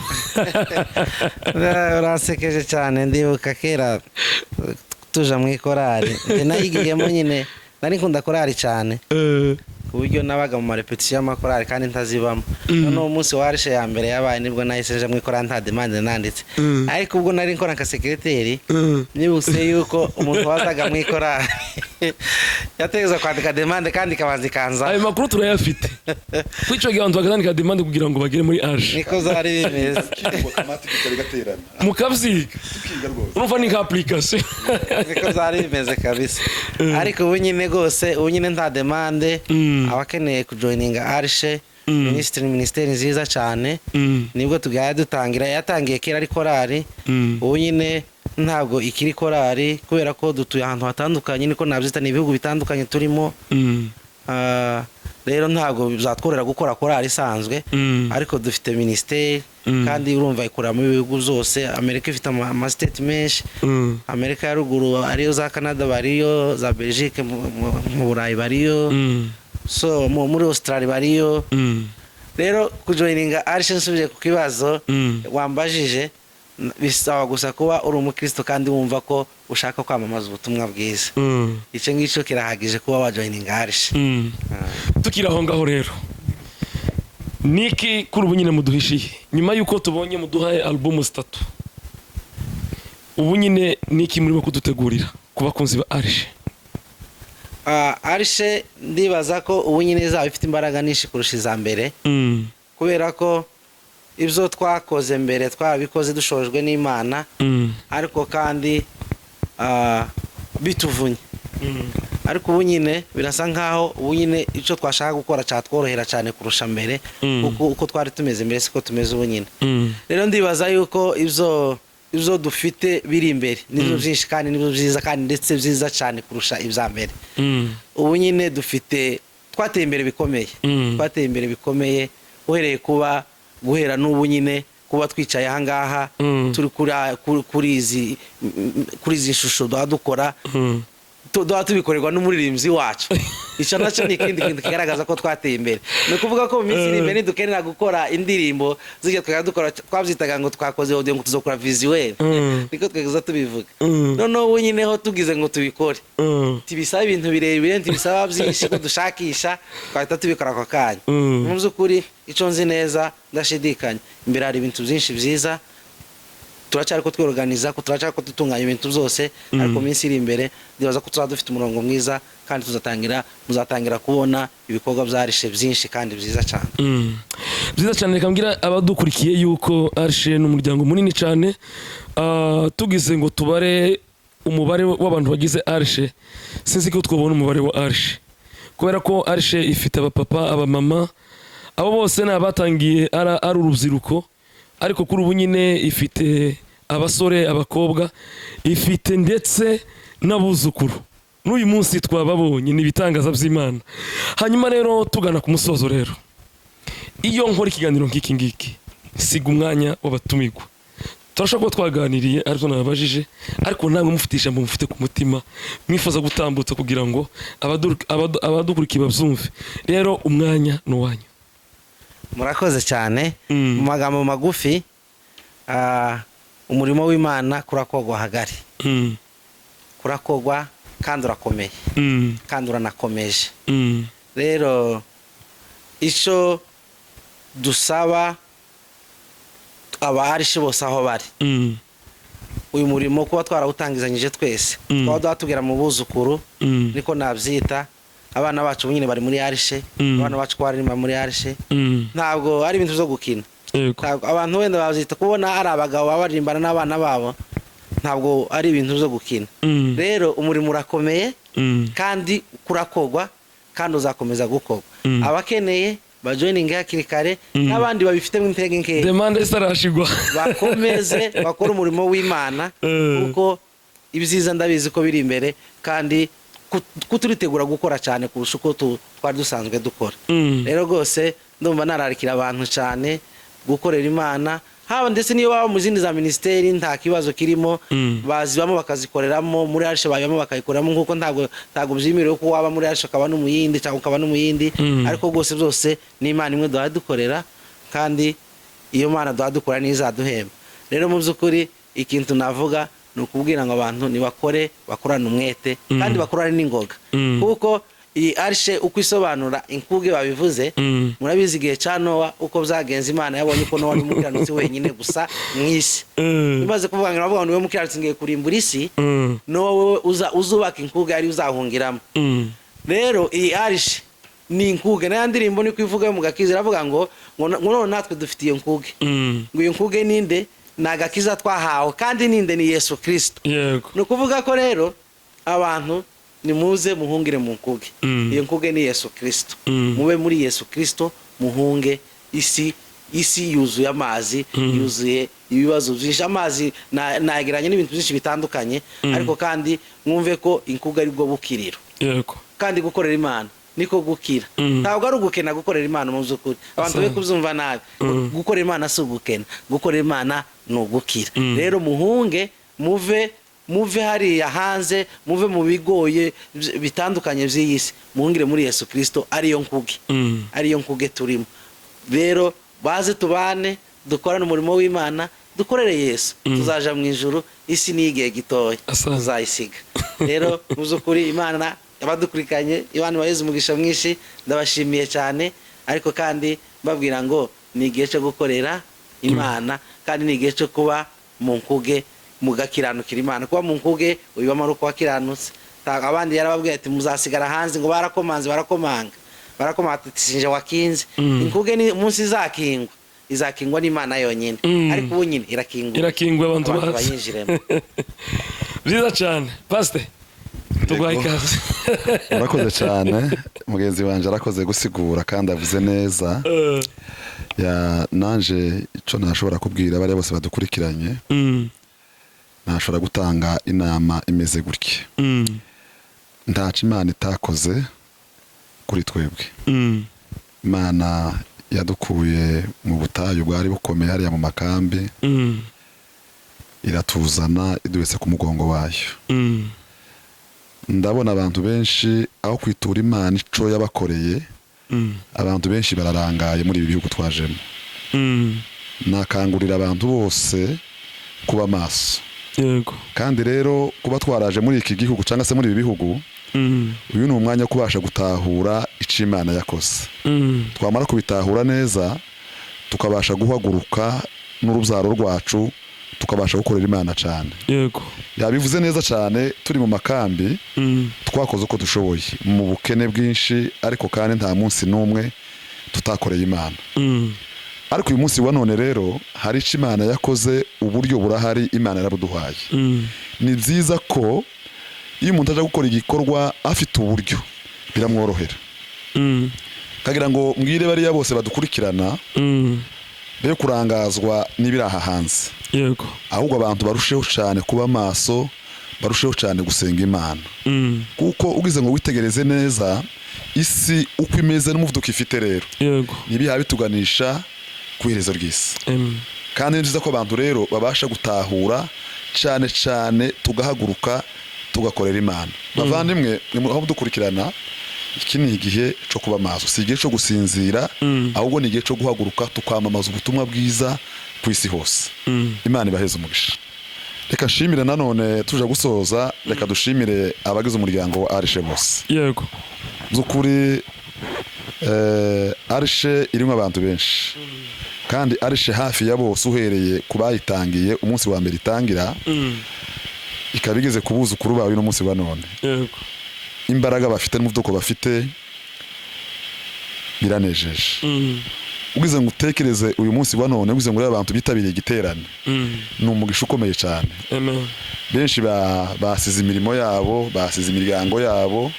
Uransekeje cyane. Ndibuka kera tuja mu ikorari, njye nayigiyemo nyine, nari nkunda korari cyane, ku buryo nabaga mu marépétition y'amakorari kandi ntazibamo. Noneho umunsi wa Arche ya mbere yabaye, nibwo nahise nja mu ikorari nta demande nanditse. Ariko ubwo nari nkora nka secrétaire, nibutse yuko umuntu wazaga mu ikorari yategereza kwandika demande kandi ikabanza ikanza. Ayo makuru turayafite. Kuri icyo gihe abantu bakandika demande kugira ngo bagere muri Arche. Niko zari bimeze. Mukabyiga, urumva ni nka application. Niko zari bimeze kabisa. Ariko ubu nyine rwose, ubu nyine nta demande. Abakeneye kujoininga Arche Minisitiri, minisiteri nziza cyane. Nibwo tugaye dutangira, yatangiye kera ari korari. Ubu nyine ntabwo ikiri korari kubera ko dutuye ahantu hatandukanye, niko nabyita, ni ibihugu bitandukanye turimo. Rero ntabwo bizatworohera gukora korari isanzwe, ariko dufite minisiteri. Kandi urumva ikorera mu bihugu byose. Amerika ifite amasiteti menshi. Amerika ya ruguru ariyo za Canada bariyo, za Belgique, mu Burayi bariyo, so muri Australia bariyo. Rero kujoininga Arche, nsubije ku kibazo wambajije, bisaba gusa kuba uri umukristo kandi wumva ko ushaka kwamamaza ubutumwa bwiza. Icyo ngicyo kirahagije kuba wajoininga Arche. Tukiri aho ngaho rero, niki kuri ubu nyine muduhishiye nyuma y'uko tubonye muduhaye alubumu zitatu? Ubu nyine niki murimo kudutegurira ku bakunzi ba Arche? Arche ndibaza ko ubu nyine izaba ifite imbaraga nyinshi kurusha iza mbere, kubera ko ibyo twakoze mbere twabikoze dushojwe n'Imana, ariko kandi bituvunye. Ariko ubu nyine birasa nkaho ubu nyine icyo twashaka gukora cyatworohera cyane kurusha mbere, kuko uko twari tumeze mbere siko tumeze ubu nyine. Rero ndibaza yuko ibyo dufite biri imbere nibyo byinshi kandi nibyo byiza, kandi ndetse byiza cyane kurusha ibya mbere. Ubu nyine dufite, twateye imbere bikomeye. Twateye imbere bikomeye, uhereye kuba guhera n'ubu nyine kuba twicaye aha ngaha, turi kuri izi shusho duha dukora, duha tubikorerwa n'umuririmbyi wacu. Icyo nacyo ni ikindi kintu kigaragaza ko twateye imbere. Ni ukuvuga ko mu minsi iri imbere nidukenera gukora indirimbo zijya twajya dukora, twabyitaga ngo twakoze audio, ngo tuzokora visuel. Niko twageza tubivuga. Noneho ubu nyine ho tugize ngo tubikore, ntibisaba ibintu birebire, ntibisaba byinshi ko dushakisha, twahita tubikora ako kanya. Mu by'ukuri icyo nzi neza ndashidikanya, imbere hari ibintu byinshi byiza. Turacyari ko twiorganiza, ko turacyari ko dutunganya ibintu byose, ariko mu minsi iri imbere ndibaza ko tuzaba dufite umurongo mwiza kandi muzatangira kubona ibikorwa bya Arche byinshi kandi byiza cyane. Byiza cyane. Reka mbwira abadukurikiye yuko Arche ni umuryango munini cyane. Tugize ngo tubare umubare w'abantu bagize Arche, sinzi ko twabona umubare wa Arche, kubera ko Arche ifite abapapa, abamama, abo bose ni abatangiye ari urubyiruko, ariko kuri ubu nyine ifite abasore, abakobwa, ifite ndetse n'abuzukuru. N'uyu munsi twababonye, ni ibitangaza by'Imana. Hanyuma rero tugana ku musozo rero, iyo nkora ikiganiro nk'iki ngiki siga umwanya w'abatumirwa. Turashobora kuba twaganiriye ariko nababajije, ariko namwe mufite ijambo mufite ku mutima mwifuza gutambutsa kugira ngo abadukurikiye babyumve. Rero umwanya ni uwanyu. Murakoze cyane. Mu magambo magufi, umurimo w'Imana kurakogwa hagari, kurakogwa kandi urakomeye, kandi uranakomeje. Rero icyo dusaba aba Arche bose aho bari, uyu murimo kuba twarawutangizanyije twese, twaba twatugera mu buzukuru, niko nabyita, abana bacu nyine bari muri Arche, abana bacu ko baririmba muri Arche, ntabwo ari ibintu byo gukina. Ntabwo abantu wenda babyita kubona ari abagabo baba baririmbana n'abana babo, ntabwo ari ibintu byo gukina. Rero umurimo urakomeye, kandi kurakogwa kandi uzakomeza gukorwa. Abakeneye bajoininge hakiri kare, n'abandi babifitemo intege nkeya demande zitarashigwa, bakomeze bakore umurimo w'Imana, kuko ibyiza ndabizi ko biri imbere, kandi kuturitegura gukora cyane kurusha uko twari dusanzwe dukora. Rero rwose ndumva nararikira abantu cyane gukorera Imana, haba ndetse niyo baba mu zindi za minisiteri nta kibazo kirimo. Bazibamo bakazikoreramo, muri Arche bayibamo bakayikoreramo, nkuko ntabwo byemerewe ko waba muri Arche ukaba no mu yindi cyangwa ukaba no mu yindi. Ariko rwose byose ni Imana imwe duhaye dukorera, kandi iyo Mana duhaye dukora niyo izaduhemba. Rero mu by'ukuri ikintu navuga ni ukubwira ngo abantu nibakore, bakorane umwete kandi bakorane n'ingoga, kuko iyi Arche uko isobanura inkuge babivuze, murabizi igihe cya Nowa uko byagenze. Imana yabonye ko Nowa ari umukiranutsi wenyine gusa mu isi. Imaze kuvuga ngo, iravuga ngo niwe mukiranutsi, ngiye kurimbura isi, Nowa wowe uza uzubaka inkuge ari uzahungiramo. Rero iyi Arche ni inkuge. N'aya ndirimbo niko ivuga yo mu gakiza, iravuga ngo none natwe dufite iyo nkuge, ngo iyo nkuge ninde? Ni agakiza twahawe, kandi ninde? Ni Yesu Kirisito. Ni ukuvuga ko rero abantu nimuze muhungire mu nkuge. Iyo nkuge ni Yesu Kirisito. Mube muri Yesu Kirisito. Muhunge isi. Isi yuzuye amazi, yuzuye ibibazo byinshi. Amazi nagereranya n'ibintu byinshi bitandukanye, ariko kandi mwumve ko inkuga ari bwo bukiriro. Kandi gukorera Imana niko gukira. Ntabwo ari ugukena gukorera Imana. Mu by'ukuri, abantu be kubyumva nabi. Gukorera Imana si ugukena, gukorera Imana ni ugukira. Rero muhunge, muve hariya hanze, muve mu bigoye bitandukanye by'iyi si, muhungire muri Yesu Kirisito, ariyo nkuge, ariyo nkuge turimo. Rero baze tubane, dukorane umurimo w'Imana, dukorere Yesu, tuzaja mu ijuru. Isi ni igihe gitoya, Asante. tuzayisiga. Rero mu by'ukuri, Imana abadukurikanye, Imana ibaheze umugisha mwinshi. Ndabashimiye cyane, ariko kandi mbabwira ngo ni igihe cyo gukorera Imana, kandi ni igihe cyo kuba mu nkuge, mugakiranukira Imana. Kuba mu nkuge ubibamo ari uko wakiranutse. Abandi yarababwiye ati: "Muzasigara hanze." Ngo barakomanze, barakomanga, barakomanga, ati: "Sinje wakinze." Inkuge ni umunsi izakingwa, izakingwa n'Imana yonyine. Ariko ubu nyine irakingwa. Irakingwa, abantu abantu bazi. Bayinjiremo. Byiza cyane. Pasite, tuguhaye Yego. ikaze. Murakoze cyane. Mugenzi wanjye arakoze gusigura kandi avuze neza. Ya, nanje icyo nashobora kubwira bariya bose badukurikiranye, nashobora gutanga inama imeze gutya: ntaco Imana itakoze kuri twebwe. Imana yadukuye mu butayu bwari bukomeye hariya mu makambi, iratuzana iduhetse ku mugongo wayo. Ndabona abantu benshi, aho kwitura Imana ico yabakoreye, abantu benshi bararangaye muri ibi bihugu twajemo. Nakangurira abantu bose kuba maso. Kandi rero kuba twaraje muri iki gihugu cyangwa se muri ibi bihugu, uyu ni umwanya wo kubasha gutahura icyo Imana yakoze. Twamara kubitahura neza, tukabasha guhaguruka n'urubyaro rwacu, tukabasha gukorera Imana cyane. Yabivuze neza cyane: turi mu makambi, twakoze uko dushoboye mu bukene bwinshi, ariko kandi nta munsi n'umwe tutakoreye Imana. Ariko uyu munsi wa none rero hari icyo Imana yakoze, uburyo burahari, Imana yarabuduhaye. Ni byiza ko iyo umuntu aje gukora igikorwa afite uburyo, biramworohera. Kagira ngo mbwire bariya bose badukurikirana, be kurangazwa n'ibiri aha hanze, ahubwo abantu barusheho cyane kuba maso, barusheho cyane gusenga Imana, kuko ugize ngo witegereze neza isi uko imeze n'umuvuduko ifite rero, ntibiha bituganisha ku iherezo ry'isi. Kandi ni byiza ko abantu rero babasha gutahura cyane cyane, tugahaguruka tugakorera Imana. Bavandimwe, aho dukurikirana, iki ni igihe cyo kuba maso, si igihe cyo gusinzira, ahubwo ni igihe cyo guhaguruka tukamamaza ubutumwa bwiza ku isi hose. Imana ibaheze umugisha. Reka nshimire nanone, tuja gusoza, reka dushimire abagize umuryango wa Arche bose. By'ukuri, Arche irimo abantu benshi, kandi Arche hafi ya bose, uhereye ku bayitangiye umunsi wa mbere itangira, ikaba igeze ku buzukuru bawe n'umunsi wa none, imbaraga bafite n'umuvuduko bafite biranejeje. Ugize ngo utekereze uyu munsi wa none, ugize ngo urebe abantu bitabiriye igiterane, ni umugisha ukomeye cyane. Amen. Benshi basize imirimo yabo, basize imiryango yabo,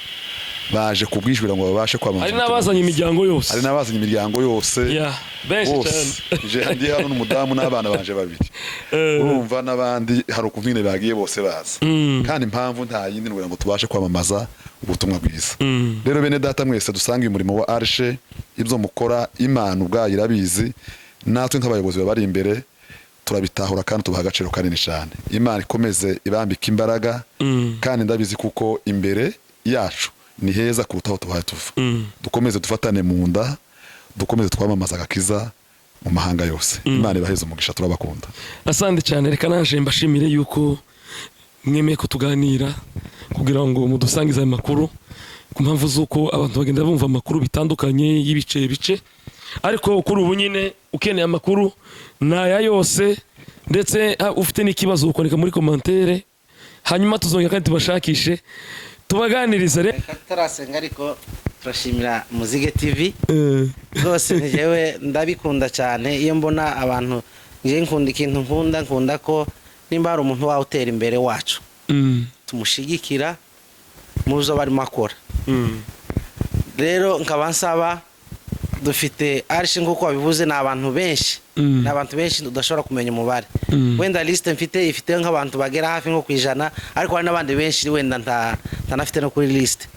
baje ku bwinshi kugira ngo babashe kwamamaza Hari ubutumwa n'abazanye bwiza. imiryango yose. Hari n'abazanye imiryango yose. Yeah, benshi Bose. cyane. Je ndi hano n'umudamu n'abana banje babiri. Urumva n'abandi hari ukuntu nyine bagiye bose baza, kandi impamvu nta yindi ni kugira ngo tubashe kwamamaza ubutumwa bwiza. Rero bene data mwese dusanga uyu murimo wa Arche, ibyo mukora Imana ubwayo irabizi, natwe nk'abayobozi babari imbere turabitahura kandi tubaha agaciro kanini cyane. Imana ikomeze ibambike imbaraga, kandi ndabizi kuko imbere yacu ni heza kuruta aho tubaye tuva. Dukomeze dufatane mu nda, dukomeze twamamaza agakiza mu mahanga yose. Imana ibaheze umugisha, turabakunda. Asante cyane. Reka naje mbashimire yuko mwemeye ko tuganira kugira ngo mudusangize ayo makuru, ku mpamvu z'uko abantu bagenda bumva amakuru bitandukanye y'ibice bice, ariko kuri ubu nyine ukeneye amakuru ni aya yose. Ndetse ufite n'ikibazo ukandika muri commentaire, hanyuma tuzongera kandi tubashakishe, tubaganirize. Reka tutarasenga, ariko turashimira Muzige TV. Rwose njyewe ndabikunda cyane iyo mbona abantu, njyewe nkunda ikintu nkunda ko nimba hari umuntu wawe utera imbere wacu, tumushigikira mu byo barimo akora. Rero nkaba nsaba Dufite Arche, nk'uko wabivuze, ni abantu benshi, ni abantu benshi udashobora kumenya umubare. Wenda liste mfite ifite nk'abantu bagera hafi nko ku 100, ariko hari n'abandi benshi wenda ntanafite no kuri liste.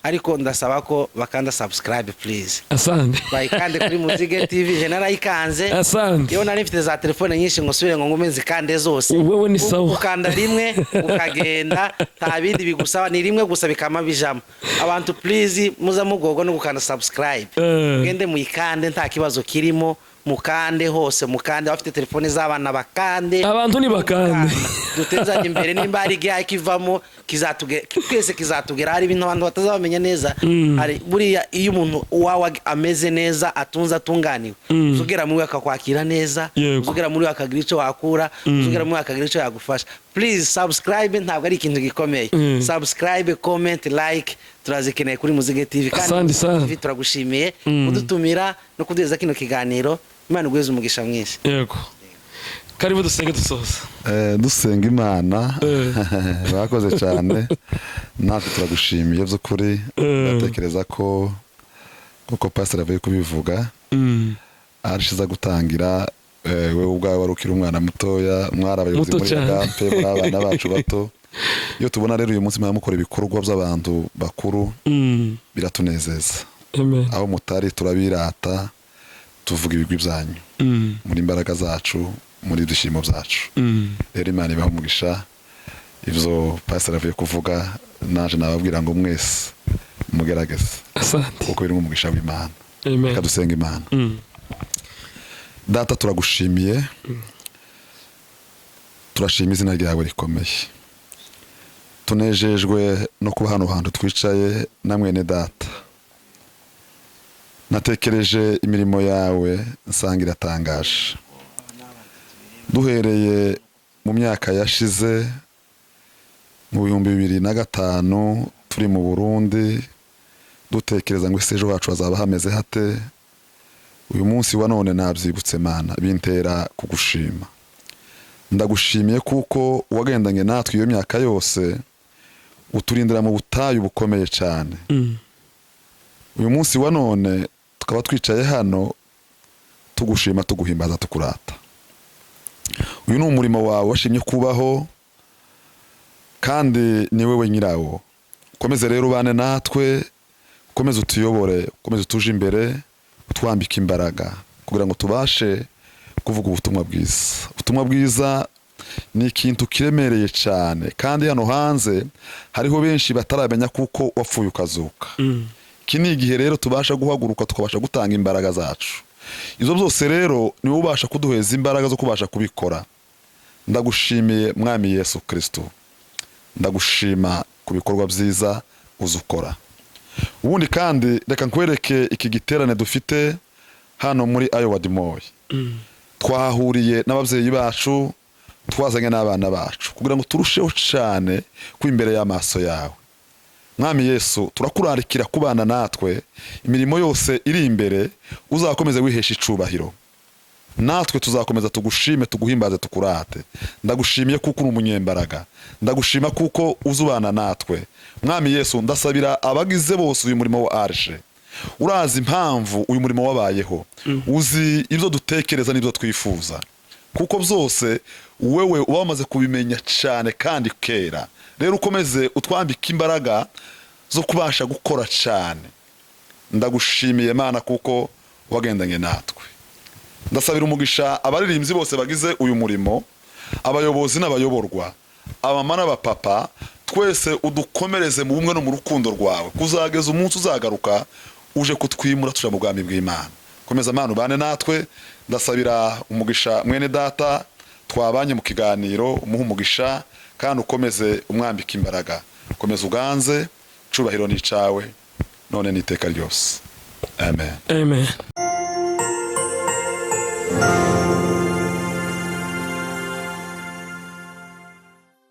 Ariko ndasaba ko bakanda subscribe, please. Asante. Bayikande kuri Muzige TV, je narayikanze. Asante. Iyo nari mfite za telefone nyinshi ngo nsubire ngo ngume nzikande zose. Wewe ni sawa. Ukanda rimwe ukagenda, nta bindi bigusaba, ni rimwe gusa bikama bijamo. Abantu, please, muza mugorwa no gukanda subscribe. Mugende muyikande, nta kibazo kirimo. Mukande hose, mukande abafite telefone z'abana bakande. Abantu ni bakande. Dutezanye imbere. Nimba hari igihe kivamo twese kizatugera. Hari ibintu abantu batazabamenya neza. Hari buriya iyo umuntu uwawe ameze neza, atunze, atunganiwe, uzugera muri we akakwakira neza. Uzugera muri we akagira icyo wakura, uzugera muri we akagira icyo yagufasha. Please, subscribe ntabwo ari ikintu gikomeye. Subscribe, comment, like, turazikeneye kuri Muzige TV. Kandi Asante sana. TV, turagushimiye kudutumira no kuduheza kino kiganiro. Imana iguheze umugisha mwinshi. Yego, karibu dusenge dusoza. Dusenga Imana. Bakoze cyane, natwe turagushimiye by'ukuri. Ndatekereza ko kuko pastor avuye kubivuga, arishiza gutangira, wewe ubwawe wari ukiri umwana mutoya, mwari abayobozi Muto muri cyane. Agape, muri abana bacu bato. Iyo tubona rero uyu munsi mwaba mukora ibikorwa by'abantu bakuru, biratunezeza. Amen. Aho mutari turabirata, tuvuga ibigwi byanyu muri imbaraga zacu, muri ibyishimo byacu. Rero Imana ibaha umugisha. Ibyo pastor avuye kuvuga, naje nababwira ngo mwese mugerageze, Asante. kuko birimo umugisha w'Imana. Amen. Reka dusenga Imana. Data, turagushimiye, turashima izina ryawe rikomeye. Tunejejwe no kuba hano hantu twicaye na mwene data. Natekereje imirimo yawe nsanga iratangaje. Duhereye mu myaka yashize, mu 2005, turi mu Burundi, dutekereza ngo ese ejo hacu hazaba hameze hate? Uyu munsi wa none nabyibutse, Mana, bintera kugushima. Ndagushimiye kuko wagendanye natwe iyo myaka yose, uturindira mu butayu bukomeye cyane. Uyu munsi wa none tukaba twicaye hano tugushima, tuguhimbaza, tukurata. Uyu ni umurimo wawe washimye kubaho, kandi ni wowe nyirawo. Ukomeze rero ubane natwe, ukomeze utuyobore, ukomeze utuje imbere, utwambike imbaraga kugira ngo tubashe kuvuga ubutumwa bwiza. Ubutumwa bwiza ni ikintu kiremereye cyane, kandi hano hanze hariho benshi bataramenya kuko wapfuye ukazuka. Iki ni igihe rero tubasha guhaguruka, tukabasha gutanga imbaraga zacu. Izo byose rero niwe ubasha kuduheza imbaraga zo kubasha kubikora. Ndagushimiye, Mwami Yesu Kristo, ndagushima ku bikorwa byiza uzi ukora. Ubundi kandi reka nkwereke iki giterane dufite hano muri Iowa Des Moines. Twahahuriye n'ababyeyi bacu, twazanye n'abana bacu kugira ngo turusheho cyane kuba imbere y'amaso yawe. Mwami Yesu, turakurarikira kubana natwe imirimo yose iri imbere. Uzakomeze wihesha icubahiro, natwe tuzakomeza tugushime, tuguhimbaze, tukurate. Ndagushimiye kuko uri umunyembaraga, ndagushima kuko uzubana natwe. Mwami Yesu, ndasabira abagize bose uyu murimo wa Arche. Urazi impamvu uyu murimo wabayeho, uzi ibyo dutekereza n'ibyo twifuza, kuko byose wewe uba wamaze kubimenya cyane kandi kera. Rero ukomeze utwambike imbaraga zo kubasha gukora cyane. Ndagushimiye, Mana, kuko wagendanye natwe. Ndasabira umugisha abaririmbyi bose bagize uyu murimo, abayobozi n'abayoborwa, abamama n'abapapa, twese udukomereze mu bumwe no mu rukundo rwawe kuzageza umunsi uzagaruka uje kutwimura tuja mu bwami bw'Imana. Komeza, Mana, ubane natwe. Ndasabira umugisha mwene data twabanye mu kiganiro, umuhe umugisha kandi ukomeze umwambika imbaraga. Komeza uganze, cubahiro ni icawe none n'iteka ryose. Amen. Amen.